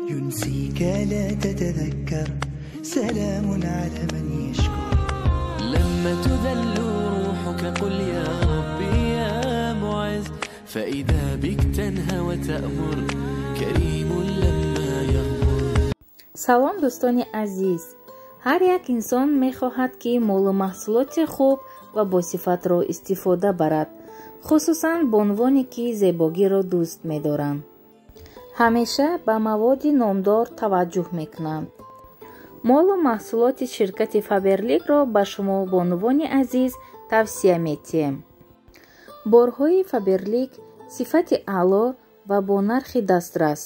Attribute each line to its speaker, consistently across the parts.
Speaker 1: ينسيك لا تتذكر سلام على من يشكر.
Speaker 2: لما تذل روحك قل يا ربي يا معز، فإذا بك تنهى وتأمر كريم لما يغمر.
Speaker 3: Салом, дӯстони азиз. Ҳар як инсон мехоҳад, ки молу маҳсулоти хуб ва босифатро истифода барад, хусусан бонувоне, ки зебогиро дӯст медоранд. Ҳамеша ба маводи номдор таваҷҷӯҳ мекунанд. Молу маҳсулоти ширкати Фаберликро ба шумо, бонувони азиз, тавсия метиҳем. Борҳои Фаберлик сифати аъло ва бо нархи дастрас.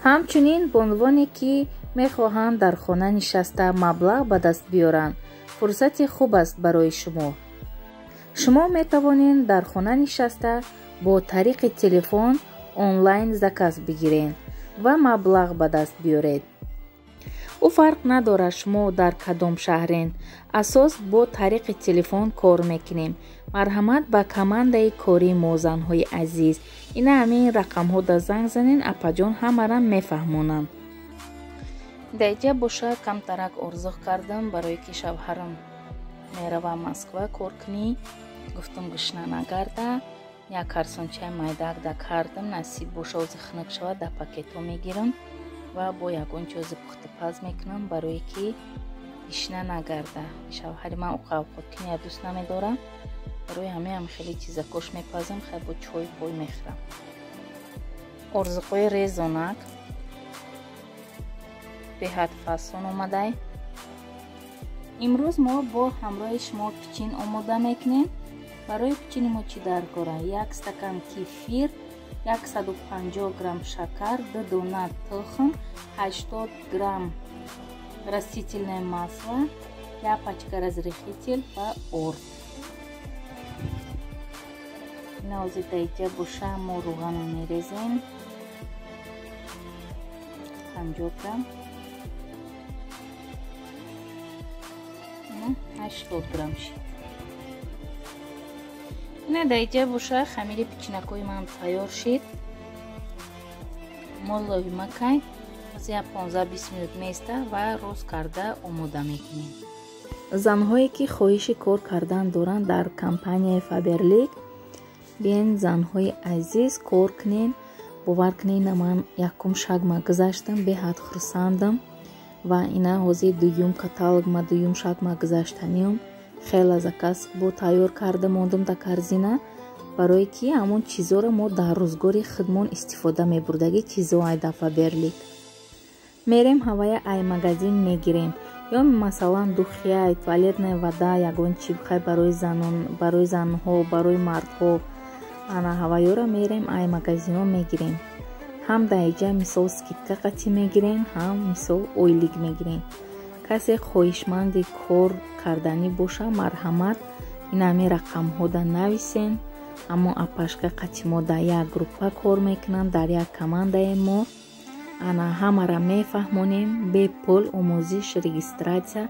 Speaker 3: Ҳамчунин бонувоне, ки мехоҳанд дар хона нишаста маблағ ба даст биёранд, фурсати хуб аст барои шумо. Шумо метавонед дар хона нишаста бо тариқи телефон онлайн заказ бигиред ва маблағ ба даст биёред. Ӯ фарқ надорад, шумо дар кадом шаҳрен, асос бо тариқи телефон кор мекунем. Марҳамат ба командаи кории мо, занҳои азиз. Ина ҳамин рақамҳо да занг занен, апаҷон ҳамара мефаҳмонанд. Даиҷа боша камтарак орзух кардам, барое ки шавҳарам мерава Москва кор кунӣ. Гуфтам, гушна нагарда, як карсончаи майдак да кардам, насиб боша ози хунук шавад, да пакетҳо мегирам ва бо ягон чизи пухтупаз мекунам, барое ки гишна нагарда. Шавҳари ман уқавқоткиния дӯст намедорам, барои ҳамеам хеле чизакош мепазам, хай бо чой пой мехӯрам. Орзуқҳои резонак беҳад фасон омадай. Имрӯз мо бо ҳамроҳи шумо пичин омода мекунем. Барои пичини мо чӣ даркора? Як стакан кефир, 150 грамм шакар, 2 дона тухм, 80 грамм растительное масло, як пачка разрыхлитель ва орд. Ина ҳозир даиҷа боша мо рӯғана мерезем 50 грамм, ина 80 грамм шид. Ина даиҷа боша хамири пичинакҳои ман тайёр шид. Мо лоҳима кай ҳозир як 15-20 минут меиста ва рост карда омода мекунем.
Speaker 4: Занҳое, ки хоҳиши кор кардан доранд дар компанияи Фаберлик, биен, занҳои азиз, кор кунен. Бовар кунед, ина ман якум шагма гузаштам, беҳад хурсандам ва ина ҳозир дуюм каталогма, дуюм шагма гузаштаниём. Хела заказ бо тайёр карда мондам дар корзина, барое ки ҳамон чизоро мо дар рӯзгори худмон истифода мебурдагӣ чизо ай дар Фаберлик. Мерем ҳавая ай магазин мегирем, ё масалан духия, туалетная вода, ягон чи хай барои занон, барои занҳо, барои мардҳо, ана ҳаваёро мерем ай магазинҳо мегирем. Ҳам дар иҷа мисол скидка қатӣ мегирем, ҳам мисол ойлик мегирем. Касе хоҳишманди кор карданӣ боша, марҳамат, ин ҳамин рақамҳода нависен. Аммо апашка қатӣ мо дар як группа кор мекунанд, дар як командаи мо. Ана ҳамара мефаҳмонем, бепул омӯзиш, регистрация,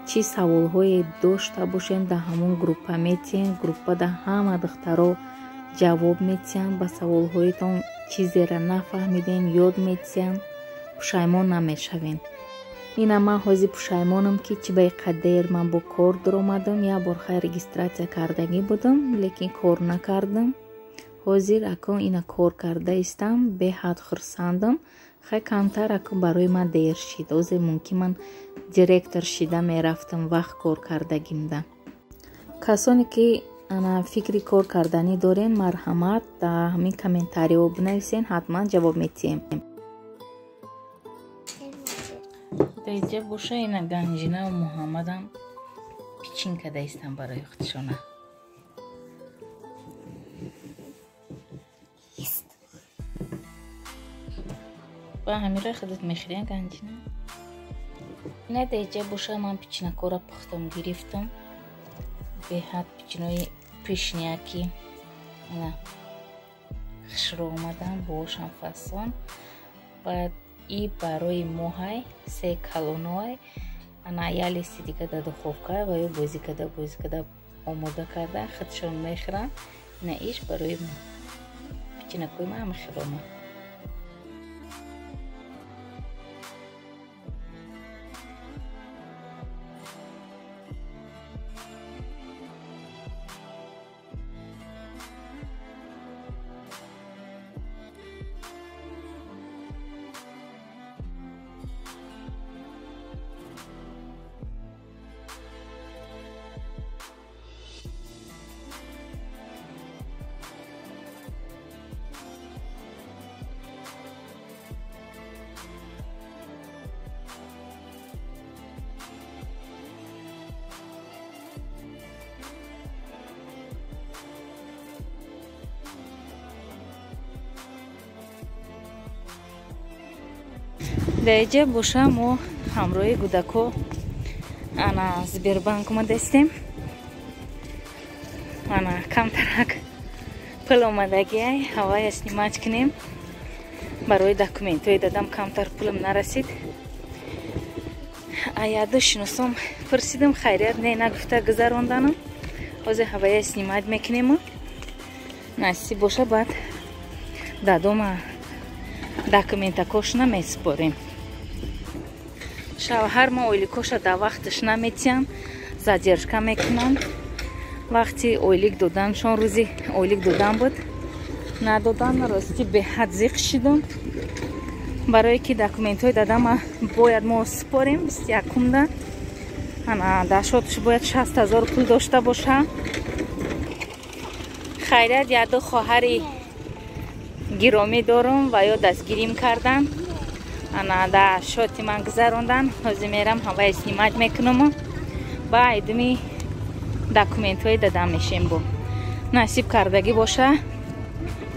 Speaker 4: чӣ саволҳое дошта бошем, дар ҳамон группа метиҳем. Группада ҳама духтаро ҷавоб метиҳанд ба саволҳоятон, чизеро нафаҳмидем ёд метиҳанд, пушаймон намешавем. Ина ман ҳозир пушаймонам, ки чӣ ба қадер ман бо кор дуромадам. Як бор хай регистрация кардагӣ будам, лекин кор накардам. Ҳозир акун ина кор карда истам, беҳад хурсандам. Хай камтар акун барои ман дер шид. Ҳозир мумкин ман директор шида мерафтам вақт кор кардагимда. Касоне ки ана фикри кор карданӣ дорен, марҳамат, дар ҳамин комментариҳо бинависен, ҳатман ҷавоб метиҳем.
Speaker 3: Даиҷа боша ина Ганҷинаву Муҳаммадам пичин карда истам барои худшона. Ба ҳамира худат мехӯрӣ, Ганҷина? Ина даиҷа боша ман пичинакҳоро пухтам гирифтам. Беҳад пичинои пишняки ина хушрӯ омадам, бошам фасон. Баъд и барои моҳай се калоноай, ана я листи дига да духовка ва ё бозӣ када, бозӣ када омода карда худшон мехӯранд. Ина иш барои мо. Пичинакҳои ман ҳама хел омад. Даиҷа боша мо ҳамроҳи гудако ана Сбербанк омадастем. Ана камтарак пул омадагиай, ҳавая снимать кунем. Барои документҳои дадам камтар пулам нарасид. Аяду шиносом пурсидам, хайрият не нагуфта гузаронданам. Ҳозир ҳавая снимать мекунему. Насиб боша баъд дадома документакошна месупорем. Шавҳар ма ойликоша дар вақташ наметиҳам, задержка мекунам. Вақти ойлик доданшон рӯзи ойлик додан буд, надодан, рости беҳад зиқ шидам. Барое ки документҳои дадама бояд мо супорем 21-да. Ана дашотш бояд 60 000 пул дошта боша. Хайрият яду хоҳари гиромӣ дорум ва ё дастгирим кардан. Ана да шоти ман гузарондан. Ҳозир мерам ҳаваи снимать мекунаму ба айдуми документҳои дадам мешем бо. Насиб кардагӣ боша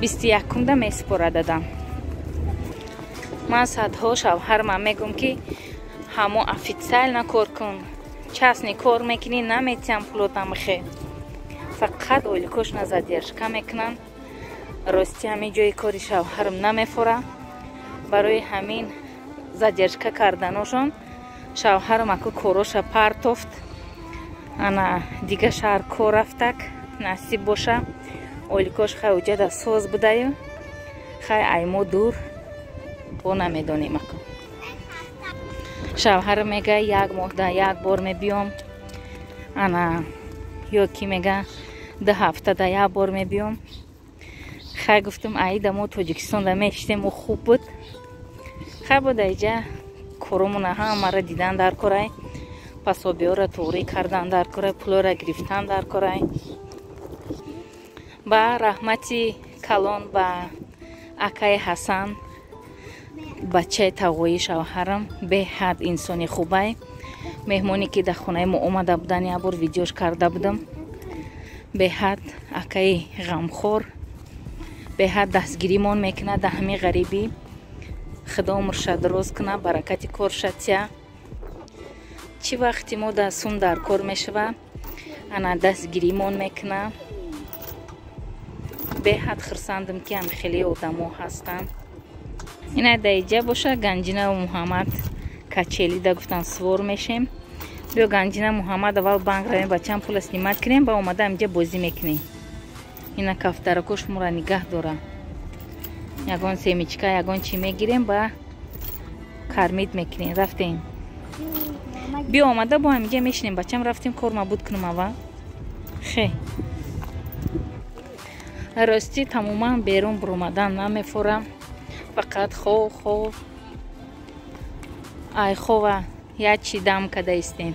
Speaker 3: 21-да месупора дадам. Ман садҳо шавҳарман мегӯм ки ҳамо официально кор кун, частный кор мекунӣ, наметиҳам пулотам бихе. Фақат ойликошна задержка мекунанд. Рости ҳамин ҷои кори шавҳарам намефора. Барои ҳамин задержка карданошон шавҳарам аку короша партофт. Ана дига шаҳр кор рафтак, насиб боша. Ойликош хай уҷада соз будаю. Хай аймо дур бо намедонем аку. Шавҳар мега як моҳда як бор мебиём. Ана ё ки мега 2 ҳафтада як бор мебиём. Хай гуфтам аида мо Тоҷикистонда мешитем, ӯ хуб буд. Хай буда иҷа коромона ҳамаро дидан дар корай, пасобиёро туғрӣ кардан дар корай, пулоро гирифтан дар корай. Ба раҳмати калон ба акаи Ҳасан, бачаи тағои шавҳарам, беҳад инсони хубай. Меҳмоне ки дар хонаи мо омада будан, як бор видеош карда будам. Беҳад акаи ғамхор, беҳад дастгиримон мекунад дар ҳамин ғарибӣ. Худо умрша дароз кунад, баракати корша тия. Чӣ вақти мо дар сум дар кор мешава, ана дастгиримон мекунад. Беҳад хурсандам ки ҳам хеле одамо ҳастанд. Ина даиҷа боша Ганҷина Муҳаммад качелида гуфтан свор мешем. Биё Ганҷина Муҳаммад аввал банк равем, бачам пула снимать кунем, ба омада инҷа бозӣ мекунем. Ина кафтаракош мура нигаҳ дора. Ягон семечка, ягон чӣ мегирем, ба кармид мекунем. Рафтем. Биё омада бо ҳаминҷа мешинем. Бачам рафтем кор мабуд кунам аввал. Хе. Рости тамоман берун буромадан намефорам. Фақат хов хов. Ай хова як чӣ дам када истем.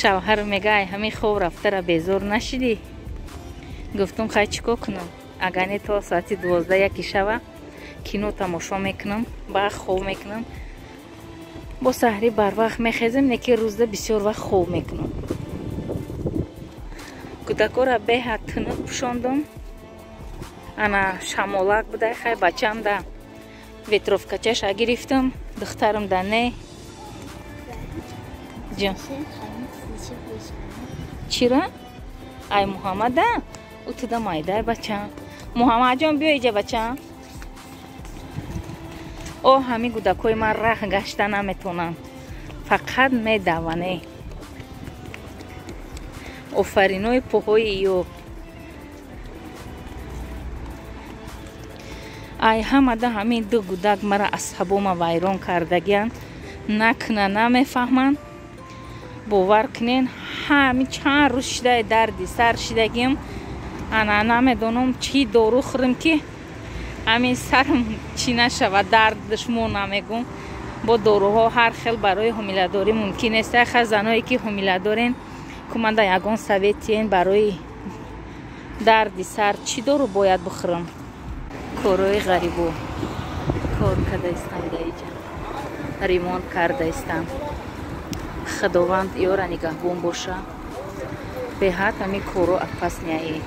Speaker 3: Шавҳар мега ай ҳамин хов рафтара безор нашидӣ? Гуфтум хай чӣ кор кунам? Агар не то соати 12-1 шава кино тамошо мекунам, баъд хов мекунам. Бо саҳрӣ барвақт мехезем, не ки рӯзда бисёр вақт хов мекунам. Кӯдакора беҳад тунук пӯшондум. Ана шамолак будай, хай бачам да ветровкачаша гирифтам, духтарам да не. Ҷон. Чира? Ай Муҳаммада? Ӯ туда майдай бачам. Муҳаммадҷон биё иҷа бачам. О ҳамин гудакҳои ман раҳ гашта наметонанд. Фақат медаване. Офаринои поҳои ё. Ай ҳамада ҳамин ду гудак мара асҳабома вайрон кардагиянд. Накуна намефаҳманд. Бовар кунен, ҳамин чанд рӯз шидаи дарди сар шидагим. Ана намедонам чӣ дору хӯрам ки ҳамин сарам чӣ нашава, дардаш мо намегум. Бо доруҳо ҳар хел барои ҳомиладорӣ мумкин нест. Ха заное ки ҳомиладорен, куманда ягон совет тиен барои дарди сар чӣ дору бояд бихӯрам? Корои ғарибо кор карда истам даиҷа, ремонт карда истам. Худованд ёра нигаҳбон боша. Беҳад ҳамин коро опасный.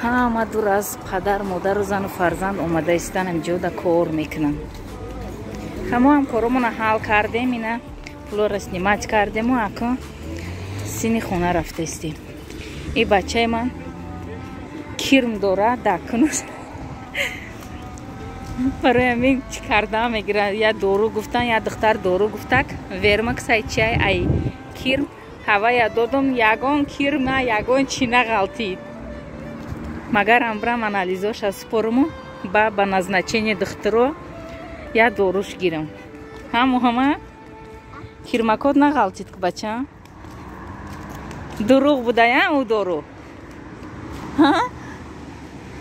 Speaker 3: Ҳама дур аз падар, модару, зану фарзанд омада истодан, ҳамҷода кор мекунанд. Ҳамо ҳам коромона ҳал кардем, ина пулоро снимать кардему акун сини хона рафтаистем. И бачаи ман кирм дора дакунус, барои ҳамин чӣ карда мегирад. Я дору гуфтан, я духтар дору гуфтак, Вермакс ай чай, ай кирм ҳавая додум, ягон кирм на, ягон чӣ нағалтид. Магар амбрам анализоша споруму ба назначение духтуро я доруш гирам. Ҳаму ҳама кирмакот нағалтид ку, бача, дурӯғ будая ӯ дору.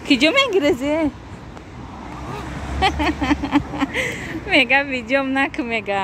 Speaker 3: Киҷо мегирезе? Мега, видеом наку, мега.